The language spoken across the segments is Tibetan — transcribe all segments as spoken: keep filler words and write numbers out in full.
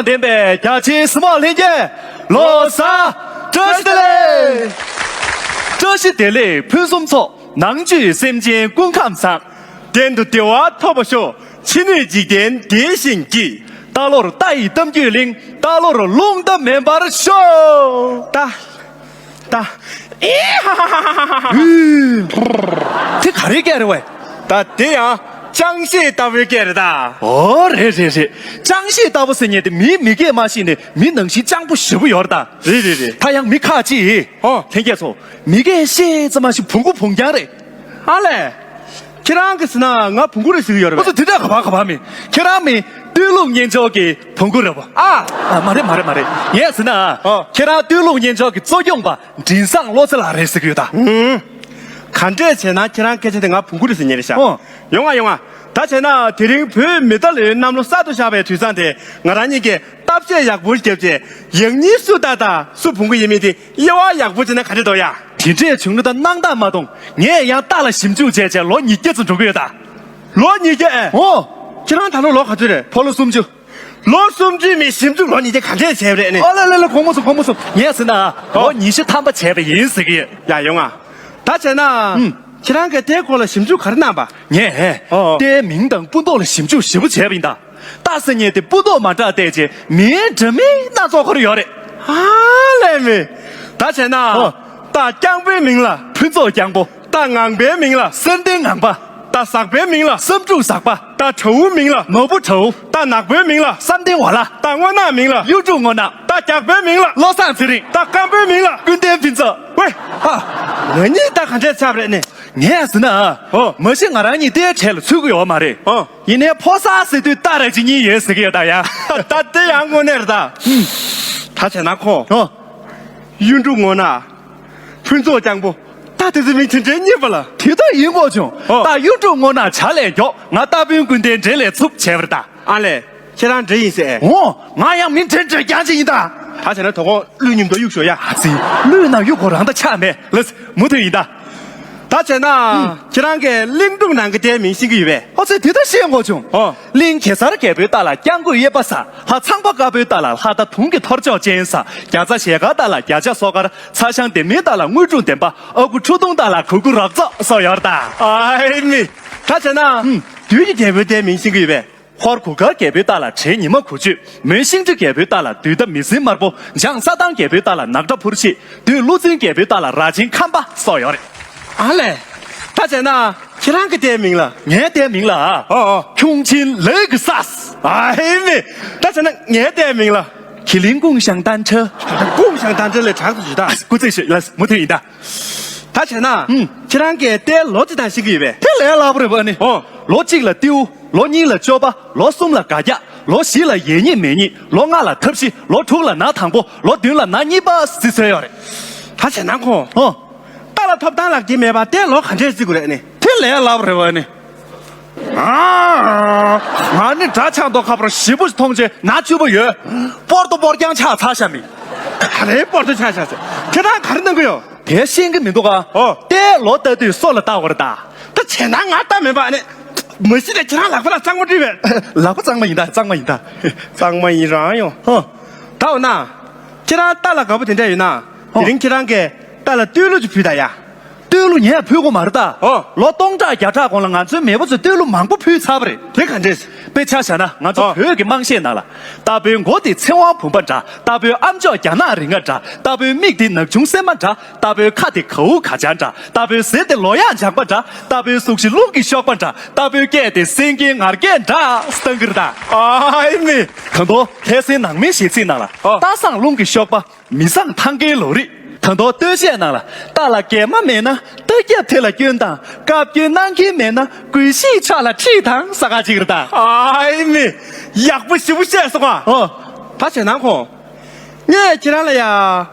ལྡན་པའི་རྒྱ་ཆེའི་གཟིགས་མོ་ལྷན་རྒྱས། ལོ་གསར་བཀྲ་ཤིས་བདེ་ལེགས། བཀྲ་ཤིས་བདེ་ལེགས་ཕུན་སུམ་ཚོགས། ནང་བཅུད་སེམས་ཅན་སྐུ་ཁམས་བཟང་། གཏན་དུ་བདེ་བ་ཐོབ་པར་ཤོག། ཕྱི་སྣོད་འཇིག་རྟེན་བདེ་ཞིང་སྐྱིད། རྟ་ལོར་རྟ་ཡི་གཏམ་རྒྱུད་གླེང་། རྟ་ལོར་རླུང་རྟ་མེད་པར་ཤོག། ད། ད། ཨེ་ཧ་ཧ་ཧ། དེ་ག་རེའི་སྐད་རེད་བས། ད་དེ་ཡང་ཅང་ཤེས་ལྟ་བུའི་སྐད་རེད་ད། ཨོ་རེད་རེད་རེད། ཅང་ཤེས་ལྟ་བུ་ཟེར་མཁན་དེ་མིའི་མི་སྐད་མ་ཤེས་ནས་མི་ནང་བཞིན་སྤྱང་པོ་ཞེ་པོ་ཡོད་རེད་ད། རེད་རེད་རེད། ད་ཡང་མི་ཁ་ཅིག་ཨོ། ལྷན་རྒྱས་ཚོ། མི་སྐད་ཤེས་ཙམ་མ་ཤེས་བོང་གུ་བོང་རྐྱང་རེད། ཨ་ལས། ཁྱེད་རང་གིས་ཟེར་ན་ང་བོང་གུ་རེད་ཟེར་གྱི་ཡོད་རེད་པས། ཨོ་ཙི་དེ་འདྲ་ག་པར་ག་པར་མིན། ཁྱེད་རང་མིན་སྟོད་ལུང་གཉེན་ལྕོག་གི་བོང་གུ་རེད་པ། ཨ། ཨ་མ་རེད་མ་རེད་མ་རེད། ངས་ཟེར་ན། ཨོ། ཁྱེད་རང་སྟོད་ལུང་གཉེན་ལྕོག་གི་གཙོ་སྐྱོང་པ་མགྲིན་བཟང་བློ་རྩེ་ལགས་རེད་ཟེར་གྱི་ཡོད་ད། ཧུམ། ག་འདྲས་བྱས་ན་ཁྱེད་རང་སྐད་ཆ་དེ་ང་བོང་གུ་རེད་ཟེར་མཁན་རེད་ཤག་ཨོ། ཡོང་ང་ཡོང་ང་། ད་བྱས་ན་དེ་རིང་བོད་མི་ཐང་ལྷའི་གནམ་ལོ་གསར་དུ་ཤར་བའི་དུས་བཟང་དེ་ང་རང་གཉིས་ཀྱིས་ལྟ་བཤལ་ཡག་པོ་བརྒྱབ་བྱས་ཡང་སྙིང་སུ་ལྟ་ད་སུ་བོང་གུ་ཡིན་མིན་དེ་དབྱེ་བ་ཡག་པོ་བྱས་ན་ག་འདྲས་འདུག་ཡ། དེ་འདྲས་བྱུང་ན་ད་སྣང་དག་མ་གཏོང་། ངས་ཡང་རྟ་ལ་ཞིབ་འཇུག་བྱས་བྱས་ལོ་ཉིས་བརྒྱ་ཙམ་འགྲོ་གི་ཡོད་ད། ལོ་ཉིས་བརྒྱ་ཨེ། ཨོ། ཁྱེད་རང་ད་ལོ་ལོ་ག་ཚོད་རེད། ཕོ་ལོ་སུམ་ཅུ། ལོ་སུམ་ཅུའི་མི་ཞིབ་འཇུག་ལོ་ཉིས་བརྒྱ་ག་འདྲས་བྱས་པ་རེད་ནི། ཨོ་ལ་ལ་ལ་དགོངས་པ་སོ་དགོངས་པ་སོ། ངས་ཟེར་ན་ལོ་ཉི་ཤུ་ཐམ་པ་བྱས་པ་ཡིན་ཟེར་གི་ཡོད། ཡ་ཡོང་ང་། ད་བྱས་ན། ཨུམ། ཁྱེད་རང་གིས་རྟའི་སྐོར་ལ་ཞིབ་འཇུག་ག་རེ་གནང་པ། ངས། ཨོ། རྟའི་མིང་དང་སྤུ་མདོག་ལ་ཞིབ་འཇུག་ཞེ་པོ་བྱས་པ་ཡིན་ད། རྟ་ཟེར་མཁན་དེ་སྤུ་མདོག་མ་འདྲ་བལྟས་བྱས་མིང་འདྲ་མིན་སྣ་ཚོགས་ཁོ་ར་ཡོད་རེད། ཨ་ལས་མི། ད་བྱས་ན། ཨོ། རྟ་རྐྱང་པའི་མིང་ལ། ཕུན་ཚོགས་རྐྱང་པོ། རྟ་ངང་པའི་མིང་ལ། གསེར་ལྡན་ངང་པ། རྟ་ཟག་པའི་མིང་ལ། བསམ་འགྲུབ་ཟག་པ། རྟ་བྲ་བོའི་མིང་ལ། ནོར་བུ་བྲ་བོ། རྟ་ནག་པོའི་མིང་ལ། བསམ་གཏན་ཝ་ལ། རྟ་སྔོ་ནག་མིང་ལ། གཡུ་འབྲུག་སྔོ་ནག་རྟ་རྒྱགས་པའི་མིང་ལ། བློ་བཟང་ཚེ་རིང་། རྟ་སྐམ་པོའི་མིང་ལ། ཀུན་ལྡན་ཕུན་ཚོགས། ཝེ། ཧ། ང་གཉིས་རྟ་ག་འདྲས་ཆགས་པ་རེད་ནི། ངས་ཟེར་ན། ཨོ། མ་གཞི་ང་རང་གཉིས་རྟའི་གྲས་ལ་ཚུད་ཀྱི་ཡོད་མ་རེད། ཨོ། ཡིན་ནའི་ཕོ་གསར་ཟེར་དུས་རྟ་ར་གཅིག་གཉིས་ཡོད་ཟེར་གྱི་ཡོད་ད་ཡ། ད་དེ་ཡང་དངོས་གནས་རེད་ད། ད་བྱས་ན་ཁོ། ཨོ། གཡུ་འབྲུག་སྔོ་ནག་ཕུན་ཚོགས་རྐྱང་པོ། ད་དེ་ཚོའི་མིང་དེ་འདྲའི་རྙེད་པ་ལ། དེ་ལྟར་ཡིན་དགོས་བྱུང་། ཨོ། ད་གཡུ་འབྲུག་སྔོ་ནག་བྱ་ལས་མགྱོགས། ང་རྟ་དཔོན་ཀུན་ལྡན་འདྲེ་ལས་འཚུབ་བྱས་པ་རེད་ད། ཨ་ལས། ཁྱེད་རང་འདྲེ་ཡིན་ཟེར། ཨོ། ང་ཡང་མི་འདྲེ་འདྲེ་རྐྱང་ཅིག་ཡིན་ད། ད་བྱས་ན་དོ་དགོང་གླུད་མཉམ་དུ་གཡུག་ཞོག་ཡ། ཨ་ཙི། གླུད་ནང་གཡུག་དགོས་རང་ད་ཆགས་མེད་ལགས། མུ་མཐུད་ཡིན་ད། ད་བྱས་ན། ཁྱེད་རང་གིས་གླིང་སྒྲུང་ནང་གི་རྟའི་མིང་ཤེས་ཀྱི་ཡོད་པས། ཨོ་ཙི་དེ་ད་ཤེས་དགོས་བྱུང་། ཨོ། གླིང་གེ་སར་རྒྱལ་པོའི་རྟ་ལ་སྐྱང་གོས་གཡས་པ་ཟ། ལྷ་ཚངས་པ་དཀར་པོའི་རྟ་ལ་ལྷ་རྟ་དུང་གི་ཐོར་ཅོག་ཅན་ཟ། རྒྱ་ཚ་ཞལ་དཀར་རྟ་ལ་རྒྱ་བྱ་སོ་དཀར། ཚ་ཞང་ལྡེམ་མའི་རྟ་ལ་དངོས་གྲུབ་ལྡན་པ། ཨ་ཁུ་ཁྲོ་ཐུང་རྟ་ལ་གུ་གུ་རོག་ཙོག་སོགས་ཡོད་རེད་ད། ཨའི་མི། ད་བྱས་ན། ཨུམ། བདུད་ཀྱི་རྒྱལ་པོའི་རྟའི་མིང་ཤེས་ཀྱི་ཡོད་པས། ཧོར་གུར་དཀར་རྒྱལ་པོའི་རྟ་ལ་བྲན་ཉི་མ་གུ་ཆུད། མོན་ཤིང་འབྲི་རྒྱལ་པོའི་རྟ་ལ་བདུད་མདའ་མི་ཟིན་དམར་པོ། འཇང་ས་ཐང་རྒྱལ་པོའི་རྟ་ལ་ནག་ཁྲ་འཕུར་ཤེས། བདུད་ཀླུ་བཙན་རྒྱལ་པོའི་རྟ་ལ་ར་ཆེན་ཁམས་པ་སོགས་ཡོད་རེད། ཨ་ལས། ད་བྱས་ན་ཁྱེད་རང་གི་རྟའི་མིང་ལ། ངའི་རྟའི་མིང་ལ། ཨོ་ཨོ། ཁྱུང་ཆེན་ལག་གི་སྲས། ཨ་ཧེ་མི། ད་བྱས་ན་ངའི་རྟའི་མིང་ལ། གི་ལིང་ཀུང་ཤང་ཏན་ཁྲ། ཀུང་ཤང་ཏན་ཁྲ་ལས་དྲག་ཏུ་ཞུ་ད། སྐུ་ཚེ་ཞུ་ལ་མུ་མཐུད་ཡིན་ད། ད་བྱས་ན། ཧུམ། ཁྱེད་རང་གིས་རྟའི་ལོ་ཚིགས་དང་ཤེས་ཀྱི་ཡོད་པས། དེ་ལས་སླ་པོ་རེད་པ་ནི། ཨོ། ལོ་གཅིག་ལ་ཏེའུ། ལོ་གཉིས་ལ་ཅོ་པ། ལོ་གསུམ་ལ་སྒ་རྒྱག་ལོ་བཞི་ལ་ཡེ་ཉིད་མེ་ཉིད། ལོ་ལྔ་ལ་ཐབས་ཤི། ལོ་དྲུག་ལ་ན་དང་པོ། ལོ་བདུན་ལ་ན་གཉིས་པ་ཟེར་སྲོལ་ཡོད་རེད། ད་བྱས་ན་ཁོང་། ཨོ། རྟ་ལ་ཐོབ་ཐང་ལག་ཁྱེར་མེད་པ་རྟའི་ལོ་ག་འདྲས་བརྩི་དགོས་རེད་ནི། དེ་ལས་སླ་པོ་རེད་པ་ནི། ཨ། ང་ནི་དགྲ་ཆགས་མདོག་ཁ་པོར་ཞེ་པོ་མཐོང་རྗེས་ན་བཅུ་པོ་ཡོད། སྤོར་ཏོ་སྤོར་རྐྱང་ཆགས་ཚར་ཤག་མི། ག་རེ་སྤོར་ཏོ་ཆགས་ཤག་ཟེར། ཁྱེད་རང་ག་རེ་གནང་གི་ཡོད། དེ་ཤེས་ཀྱི་མི་འདུག་ག་ཨོ། རྟའི་ལོ་ལྟ་དུས་སོ་ལ་ལྟ་དགོས་རེད་ད། ད་བྱས་ན་ང་ལྟ་མེད་པ་ནི། མ་གཞི་ནས་ཁྱེད་རང་ལག་པ་ལ་གཙང་མ་བཀྲུས་པས། ལག་པ་གཙང་མ་ཡིན་ད་གཙང་མ་ཡིན་ད། གཙང་མ་ཡིན་རང་ཡོང་། ཨོ། ད་འོ་ན། ཁྱེད་རང་རྟ་ལ་དགའ་པོ་དེ་འདྲ་ཡོད་ན། ཨོ། དེ་རིང་ཁྱེད་རང་གིས་རྟ་ལ་བསྟོད་གླུ་ཅིག་ཕུལ་ད་ཡ། བསྟོད་གླུ་ངས་ཕུལ་དགོས་མ་རེད་ད། ཨོ། ལོ་སྟོང་ཕྲག་བརྒྱ་ཕྲག་གོང་ལ་ང་ཚོའི་མེས་པོ་ཚོས་བསྟོད་གླུ་མང་པོ་ཕུལ་ཚར་བ་རེད། དེ་ག་འདྲས། དཔེ་ཆ་བཞག་ན་ང་ཚོ། ཨོ། བོད་ཀྱི་དམངས་གཞས་ནང་ལ། རྟ་ཕོའི་མགོ་དེ་ཚེ་དབང་བུམ་པ་འདྲ། རྟ་ཕོའི་ཨ་མཆོག་རྒྱ་ནག་རིགས་ལྔ་འདྲ། རྟ་ཕོའི་མིག་དེ་ནག་ཆུང་སྲན་མ་འདྲ། རྟ་ཕོའི་ཁ་དེ་གའུ་ག་ཅན་འདྲ། རྟ་ཕོའི་ཟེར་དེ་ལོ་གཡག་འཇག་པ་འདྲ། རྟ་ཕོའི་སུག་བཞི་རླུང་གི་གཤོག་པ་འདྲ། རྟ་ཕོའི་སྐད་དེ་སེང་གེའི་ངར་སྐད་འདྲ་སྟོན་གྱི་རེད་ད། ཨའི་མི། ད་དུང་ལྷ་སའི་ནང་མའི་གཞས་ཚིག་ནང་ལ། ཨོ། རྟ་བཟང་རླུང་གི་གཤོག་པ། མི་བཟང་ཐང་གའི་ལོ་རིས། ད་དུང་སྟོད་གཞས་ནང་ལ། རྟ་ལ་གད་མ་མེད་ན་རྟ་རྒྱབ་དེ་ལ་སྐྱོན་དང་། བཀའ་བཀྱོན་གནང་མཁན་མེད་ན་གུས་ཤིང་ཕྱག་ལ་ཁྲིད་དང་ཟེར་ག་ཅིག་རེད་ད། ཨའི་མི། ཡག་པོ་ཞེ་པོ་བཤད་སོང་ཨ། ཨོ། ད་བྱས་ན་ཁོང་། ངས་ཁྱེད་རང་ལ་ཡ།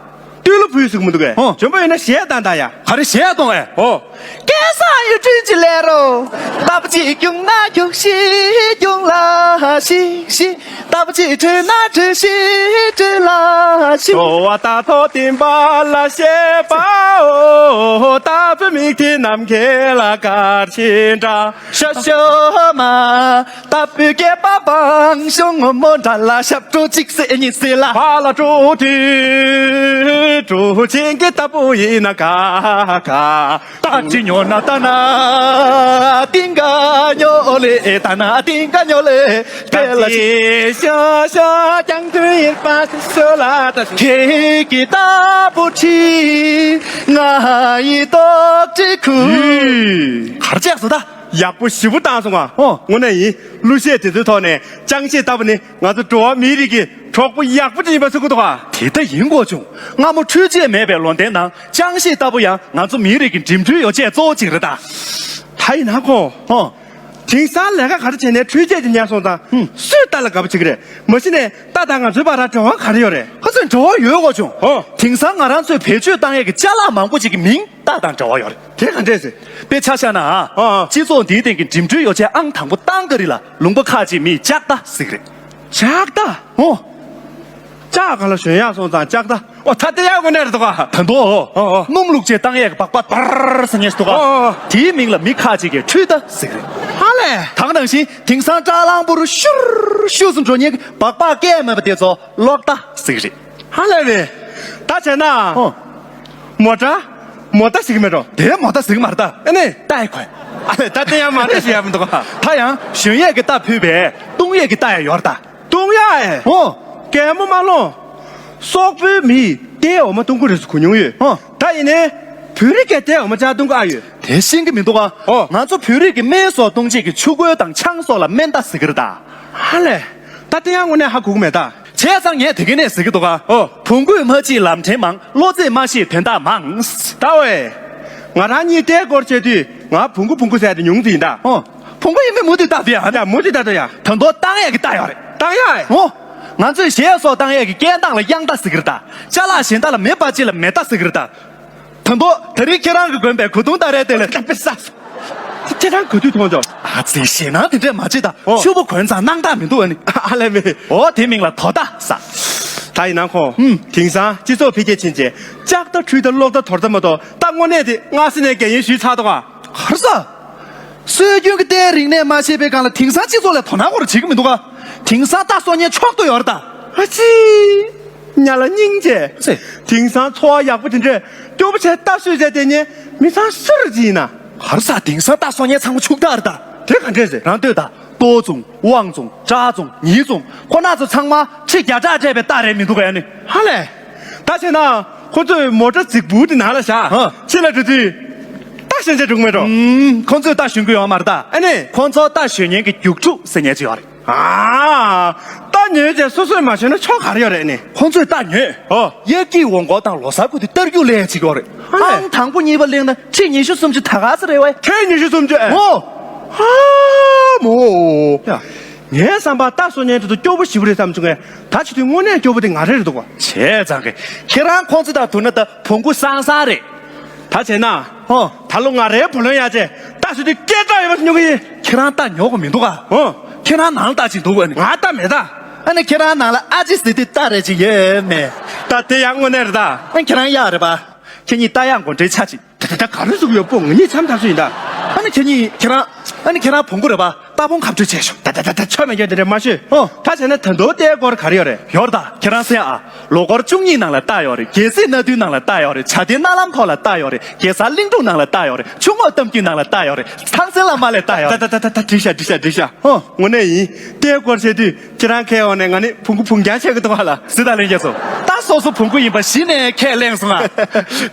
བསྟོད་གླུ་ཕུལ་ཟེར་གི་མི་འདུག་གས། ཨོ། འཇོན་པོ་ཡོད་ན་གཞས་བཏང་དང་ཡ། ག་རེ་གཞས་གཏོང་ཨེ། ཨོ། སྐལ་བཟང་གཡུ་སྒྲོན་གྱི་ལས་རོ། རྟ་ཕོ་གཅིག་རྒྱུག་ན་རྒྱུག་ཤིག་རྒྱུག་ལ་ཤིག་ཤིག་རྟ་ཕོ་གཅིག་བྲོས་ན་བྲོས་ཤིག་བྲོས་ལ། ཨ་ཆུ། འགྲོ་བ་དག་ཐོག་བསྟན་པ་ལ་བཤད་པའོ། ལྟ་བུ་མིག་མཐིལ་ནམ་མཁའི་ལ་གར་ཕྱིན་འདྲ། ཤ་ཤོ་མ། ལྟ་བུའི་སྐེད་པ་བང་ཤོང་མོ་འདྲ་ལ་ཞབས་བྲོ་གཅིག་སེ་གཉིས་སེ་ལ། ཕ་ལ་སྤྲོ་དུས་སྤྲོ་ཆེན་གྱི་ལྟ་བུ་ཡིན་ན་ག་ག་ད་ཅི་ཉོ་ན་ད་ན་ཏིང་ག་ཉོ་ལེ་ད་ན་ཏིང་ག་ཉོ་ལེ། དེ་ལ་ཤི་ཤོ་ཤོ་ཀྱང་དུ་ཡིན་པ་སོ་ལ་ད་ཁྱེད་ཀྱི་ལྟ་བུ་ཁྲི་ང་ཡི་ཏོག་ཅི་ཁུ། གར་ཅག་སོ་ད། ཡག་པོ་ཞེ་པོ་བཏང་སོང་ང་། ཨོ། དངོས་གནས་ཡིན། གླུ་གཞས་དེ་ཚོའི་ཐོག་ནས་ཅང་ཤེས་ལྟ་བུ་ནི་ང་ཚོ་འགྲོ་བ་མིའི་རིགས་ཀྱི་གྲོགས་པོ་ཡག་པོ་ཅིག་ཡིན་པ་ཚོར་གི་འདུག་ག་དེ་ལྟ་ཡིན་དགོས་བྱུང་། སྔ་མོ་འཕྲུལ་ཆས་མེད་པའི་ལོ་ཟླའི་ནང་ཅང་ཤེས་ལྟ་བུ་ཡང་ང་ཚོ་མིའི་རིགས་ཀྱི་འགྲིམ་འགྲུལ་ཡོ་བྱད་གཙོ་བོ་གཅིག་རེད་ད། ད་ཡིན་ན་ཁོ། ཨོ། དེང་སང་ལས་ཀ་ག་རེ་བྱས་ནས་འཕྲུལ་ཆས་དེ་ཉར་སོང་ཙང་། ཧུམ། སུས་རྟ་ལ་དགའ་པོ་བྱེད་ཀྱི་རེད། མ་གཞི་ནས་རྟ་དང་ང་ཚོའི་བར་ལ་འབྲེལ་བ་ག་རེ་ཡོད་རེད། ཁ་སང་འབྲེལ་བ་ཡོད་དགོས་བྱུང་། ཨོ། དེང་སང་ང་རང་ཚོས་བེད་སྤྱོད་བཏང་ཡས་ཀྱི་ཅ་ལག་མང་པོ་ཅིག་གི་མིང་རྟ་དང་འབྲེལ་བ་ཡོད་རེད། དེ་ག་འདྲས་ཟེར། དཔེ་ཆ་བཞག་ན། ཨ་ཨ། སྤྱི་ཚོགས་འདིའི་སྟེང་གི་འགྲིམ་འགྲུལ་ཡོ་བྱད་ཨང་དང་པོ་བཏང་ག་རི་ལ་ལུང་པ་ཁག་ཅིག་མིས་ལྕགས་རྟ་ཟེར་གི་རེད། ལྕགས་རྟ། ཨོ། ལྕགས་གང་ལ་ཞོན་ཡག་སོང་ཙང་ལྕགས་རྟ། ཨོ་ད་དེ་ཡག་དངོས་གནས་རེད་འདུག་ག་ད་དུང་། ཨོ་ཨོ། སྣུམ་བླུགས་བྱས་བཏང་ཡས་ཀྱི་སྦག་སྦག་པར་ཟེར་མཁན་ཞིག་འདུག་ག་ཨོ་ཨོ། དེའི་མིང་ལ་མི་ཁག་ཅིག་གིས་འཕྲུལ་རྟ་ཟེར་གི་རེད། ཧ་ལས། ད་ག་ནང་བཞིན་དེང་སང་སྐྲ་ལང་པོར་ཤུར་ཤུར་སུ་འགྲོ་མཁན་གྱི་སྦག་སྦག་སྐད་མེད་པ་དེ་ཚོ་གློག་རྟ་ཟེར་གི་རེད། ཧ་ལས་རེད། ད་བྱས་ན། ཨོ། མོ་ཊ། མོ་རྟ་ཟེར་གི་མེད་འགྲོ། དེ་མོ་རྟ་ཟེར་གི་མ་རེད་ད། ཨ་ནི། རྟ་ཡི་ཁོན། ཨ་ལས་ད་དེ་ཡང་མ་རེད་ཞེས་ཡ་མི་འདུག་ག་ད་ཡང་ཞོན་ཡས་ཀྱི་རྟ་ཕུད་པས་བཏུང་ཡས་ཀྱི་རྟ་ཡང་ཡོད་རེད་ད། བཏུང་ཡས་ཨེ། ཨོ། གད་མོ་མ་ལོང་། སོག་པོའི་མིས་རྟའི་འོ་མ་བཏུང་གི་རེད་ཟེར་གོ་མྱོང་ཡོད། ཨོ། ད་ཡིན་ནའི། བོད་རིགས་ཀྱིས་རྟའི་འོ་མ་ཅག་བཏུང་གི་ཨ་ཡོད། དེ་ཤེས་ཀྱི་མི་འདུག་ག་ཨོ། ང་ཚོ་བོད་རིགས་ཀྱི་སྨན་སོགས་བཏུང་བྱེད་ཀྱི་ཆུ་ཁོལ་དང་ཆང་སོགས་ལ་སྨན་རྟ་ཟེར་གི་རེད་ད། ཧ་ལས། ད་དེ་ཡང་དངོས་གནས་ཧ་གོ་གི་མེད་ད། བྱས་ཙང་ངས་དེ་ག་ནས་ཟེར་གི་འདུག་ག་ཨོ། བོང་བུས་མ་བྱས་ལམ་ཕྲན་མང་། བློ་རྩེས་མ་ཤེས་དོན་དག་མང་། ད་ཝེ། ང་རང་གཉིས་རྟའི་སྐོར་བཤད་དུས་ང་བོང་གུ་བོང་གུ་ཟེར་དེ་ཉུང་ཙི་ཡིན་ད། ཨོ། བོང་གུ་ཡིན་པས་མུ་མཐུད་བཏགས་ཏེ་ཡ། ཡ་མུ་མཐུད་བཏགས་ཏེ་ཡ། ད་དུང་བཏང་ཡས་ཀྱི་རྟ་ཡོད་རེད། བཏང་ཡས། ཨོ། ང་ཚོས་གཞས་སོགས་བཏང་ཡས་ཀྱི་སྐད་གདངས་ལ་དབྱངས་རྟ་ཟེར་གི་རེད་ད། ཅ་ལག་གཞན་དག་ལ་མེ་འབར་བྱེད་ལ་མེ་རྟ་ཟེར་གི་རེད་ད། ད་དུང་དེ་རིང་ཁྱེད་རང་གི་གོན་པའི་གོས་ཐུང་སྟ་རེ་དེ་ལ། ད་དཔེ་ས། ཁྱེད་རང་གོས་ཐུང་མཐོང་ཆོག་ཨ་ཙི་ཞེད་སྣང་དེ་འདྲས་མ་བྱེད་ད། ཨོ། ཕྱུག་པོ་གོན་ཙང་སྣང་དག་མི་འདུག་ཨ་ནི། ཨ་ལས་མེད། ཨོ་དེ་མིང་ལ་དོ་ད་ཟ། ད་ཡིན་ན་ཁོ། ཧུམ། དེང་སང་སྤྱི་ཚོགས་འཕེལ་རྒྱས་ཕྱིན་རྗེས་ལྕགས་རྟ་འཕྲུལ་རྟ་གློག་རྟ་དོར་རྟ་མ་གཏོགས་རྟ་དངོས་གནས་དེ་སྔ་ས་ནས་རྒན་ཡོལ་ཞུས་ཚར་འདུག་ག་གར་ས། སྲོལ་རྒྱུན་གྱི་རྟའི་རིག་གནས་མ་ཤེས་པའི་སྒང་ལ་དེང་སང་སྤྱི་ཚོགས་ལ་དོ་སྣང་ཁོ་ར་བྱེད་ཀྱི་མི་འདུག་ག་དེང་སང་རྟ་གསོ་མཁན་མཆོག་ཏུ་ཡོད་རེད་ད། ཨ་ཙི། ཉ་ལ་སྙིང་རྗེ། ཙི། དེང་སང་འཚོ་བ་ཡག་པོ་དེ་འདྲས་སྐྱོ་པོ་བྱས་རྟ་གསོས་བྱས་བསྡད་མཁན་མི་ཚང་སུ་རེད་ཅི་ཡིན་ན། གར་ས་དེང་སང་རྟ་གསོ་མཁན་ཚང་མ་ཕྱུག་རྟ་རེད་ད། དེ་ག་འདྲས་ཟེར། རང་ལྟོས་ད། ཏོའུ་ཙུང་ཝང་ཙུང་ཀྲ་ཙུང་ཉི་ཙུང་ཁོ་ན་ཚོ་ཚང་མ་ཁྲི་བརྒྱ་ཕྲག་སྤྲད་པའི་རྟ་རེད་མི་འདུག་ག་ཡ་ནི། ཧ་ལས། ད་བྱས་ན་ཁོ་ཚོས་མོ་ཊ་རྫིག་པོ་དེ་ནང་ལ་བཞག་ཧ། ཕྱི་ལ་འགྲོ་དུས་རྟ་ཞོན་བྱས་འགྲོ་གི་མེད་འགྲོ། ཨུམ། ཁོ་ཚོས་རྟ་ཞོན་གི་ཡོད་མ་རེད་ད། ཨ་ནི། ཁོ་ཚོ་རྟ་ཞོན་མཁན་གྱི་རྒྱུགས་ཕྲུག་ཟེར་མཁན་ཅིག་ཡོད་རེད། ཨ། རྟ་ཉོས་བྱས་སོ་སོས་མ་ཞོན་ན་ཆོག་ག་རེ་ཡོད་རེད་ནི། ཁོ་ཚོས་རྟ་ཉོས། ཨོ། དབྱར་སྐྱིད་འོང་འགོ་དང་ལོ་གསར་ཁུ་དེ་རྟ་རྒྱུག་ལེན་ཡས་ཅིག་ཡོད་རེད། ཨ་ལས། ཨང་དང་པོ་གཉིས་པ་གླེང་ན་ཁྲི་ཉི་ཤུ་སུམ་ཅུ་ད་ག་ས་རེད་བས། ཁྲི་ཉི་ཤུ་སུམ་ཅུ་ཨེ། ཨོ། ཧ་མོ། ཡ། ངའི་བསམ་པར་རྟ་གསོ་མཁན་དེ་ཚོ་སྐྱོ་པོ་ཞེ་པོ་རེད་བསམ་བྱུང་ངས། ད་བྱེད་དུས་དངོས་གནས་སྐྱོ་པོ་དེ་ང་རང་རེད་འདུག་ག་བྱས་ཙང་གི་ཁྱེད་རང་ཁོང་ཚོ་དང་བསྡུར་ན་ད་བོང་གུ་སང་སང་རེད། ད་བྱས་ན། ཧོ། ད་ལོ་ང་རའི་བུ་ལོན་ཡག་ཅེ་རྟ་ཞུ་དུས་སྐད་གྲགས་ཡོད་པ་ཉོ་གི་ཡིན། ཁྱེད་རང་རྟ་ཉོ་གི་མི་འདུག་ག་ཧོ། ཁྱེད་རང་ནང་ལ་རྟ་ཅིག་འདུག་ག་ནི། ང་རྟ་མེད་ད། ཨ་ནི་ཁྱེད་རང་ནང་ལ་ཨ་ཅེ་ཟེར་དུས་རྟ་རེ་ཅིག་ཡོད་མེད། ད་དེ་ཡང་དངོས་གནས་རེད་ད། ཨ་ཁྱེད་རང་གཡག་རེད་པ། ཁྱེད་གཉིས་རྟ་གཡག་མགོ་འདྲེས་ཆ་གཅིག་ད་ད་ད་ག་རེ་ཟུག་ཡོད་པོ་ང་གཉིས་འཆམ་ཐག་ཆོད་ཡིན་ད། ཨ་ནི་ཁྱེད་གཉིས་ཁྱེད་རང་། ཨ་ནི་ཁྱེད་རང་བོང་གུ་རེད་པ། རྟ་བོང་ཁ་སྤྲོད་བྱས་ཤོག་ད་ད་ད་ད་ཆོ་མེད་རྒྱུ་དེ་འདྲ་མ་ཤོད། ཨོ། ད་བྱས་ན་ད་དོ་ལྟའི་སྐོར་ག་རེ་ཡོད་རེད། ཡོད་ད། ཁྱེད་རང་གསན་ཨ། ལོ་འཁོར་བཅུ་གཉིས་ནང་ལ་རྟ་ཡོད་རེད། རྒྱལ་སྲིད་སྣ་བདུན་ནང་ལ་རྟ་ཡོད་རེད། བྱ་དེ་སྣ་ལམ་ཐོག་ལ་རྟ་ཡོད་རེད། གེ་སར་གླིང་དྲུག་ནང་ལ་རྟ་ཡོད་རེད། ཆུ་རྔོག་གཏམ་རྒྱུད་ནང་ལ་རྟ་ཡོད་རེད། ཚང་སེང་ལ་མ་ལས་རྟ་ཡོད་རེད། ད་ད་ད་ད་ད་འགྲིག་ཤག་འགྲིག་ཤག་འགྲིག་ཤག་ཨོ། དངོས་གནས་ཡིན། ལྟའི་སྐོར་བཤད་དུས་ཁྱེད་རང་ཁའི་འོག་ནས་ང་ནི་བོང་གུ་བུང་རྒྱང་ཆད་ཀྱི་འདུག་ག་ལ། སྲིད་ད་ལན་རྒྱག་སོང་། ད་སོ་སོ་བོང་གུ་ཡིན་པ་གཞི་ནས་ཁས་ལེན་སོང་ང་།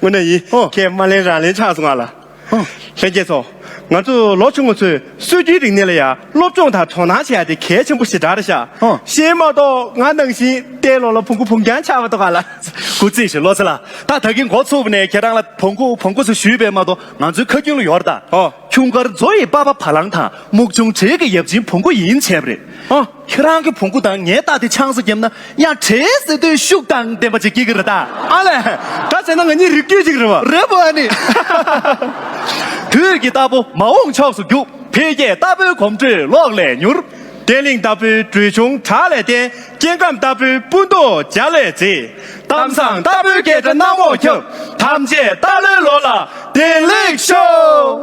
དངོས་གནས་ཡིན། ཨོ། ཁས་མ་ལེན་རང་ལེན་ཆགས་སོང་ང་ལ། ཨོ། ལྷན་རྒྱས་ཚོ། ང་ཚོ་ལོ་ཆུང་ངུ་ཚོས་སྲོལ་རྒྱུན་རིག་གནས་ལ་ཡང་སློབ་སྦྱོང་དང་དོ་སྣང་བྱེད་ཡ་དེ་གལ་ཆེན་པོ་ཞེ་དྲག་རེད་ཤག་ཨོ། གཞན་མ་གཏོགས་ང་ནང་བཞིན་ལྟའི་ལོགས་ལ་བོང་གུ་བུང་རྒྱང་ཆགས་པ་འདུག་ག་ལ། སྐུ་རྩེད་ཞིག་བློ་ཚེ་ལ། ད་ད་གིན་འགོ་ཚུགས་པ་ནས་ཁྱེད་རང་ལ་བོང་གུ་བོང་གུ་ཟེར་ཞུས་པས་མ་གཏོགས་ང་ཚོའི་ཁ་རྒྱུན་ལ་ཡོད་རེད་ད། ཨོ། ཁྱུང་དཀར་མཛོ་ཡི་པགས་པ་བ་ལང་དང་། སྨུག་ཆུང་འབྲས་ཀྱི་ཡབ་ཆེན་བོང་གུ་ཡིན་བྱས་པ་རེད། ཨོ། ཁྱེད་རང་གི་བོང་གུ་དང་ངའི་རྟ་དེ་ཆང་ས་བརྒྱབ་ན་ཡང་འབྲས་ཟེར་དུས་ཤུགས་དང་ལྡན་པ་ཅིག་སྐྱེ་གི་རེད་ད། ཨ་ལས། ད་བྱས་ན་ང་གཉིས་རིགས་རྒྱུད་གཅིག་རེད་བ། རེད་པོ་ཨ་ནི། དུས་ཀྱི་རྟ་ཕོ་མ་འོངས་ཕྱོགས་སུ་རྒྱུག་འཕེལ་རྒྱས་རྟ་ཕོའི་གོམ་འགྲོས་གློག་ལས་མྱུར། བརྟན་བརླིང་ལྟ་བུའི་འབྲུ་ཆུང་བྲག་ལས་བརྟན། སྐྱེ་ཁམས་ལྟ་བུའི་སྤུ་མདོག་འཇའ་ལས་མཛེས། གཏམ་བཟང་ལྟ་བུའི་སྐད་སྒྲ་གནམ་འོག་ཁྱབ། ཐམས་ཅད་རྟ་ལོའི་ལོ་ལ་བདེ་ལེགས་ཤོག།